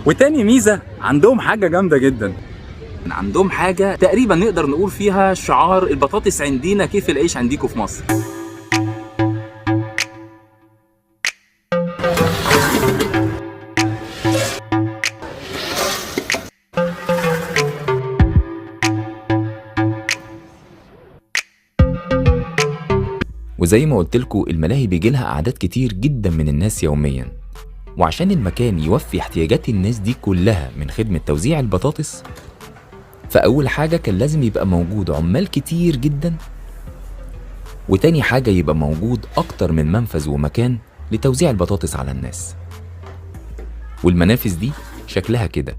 وتاني ميزة عندهم حاجة جامدة جدا، عندهم حاجة تقريبا نقدر نقول فيها شعار البطاطس عندنا كيف العيش عنديكم في مصر. وزي ما قلت لكم الملاهي بيجي لها اعداد كتير جدا من الناس يوميا، وعشان المكان يوفي احتياجات الناس دي كلها من خدمة توزيع البطاطس، فأول حاجة كان لازم يبقى موجود عمال كتير جدا، وتاني حاجة يبقى موجود أكتر من منفذ ومكان لتوزيع البطاطس على الناس. والمنافذ دي شكلها كده.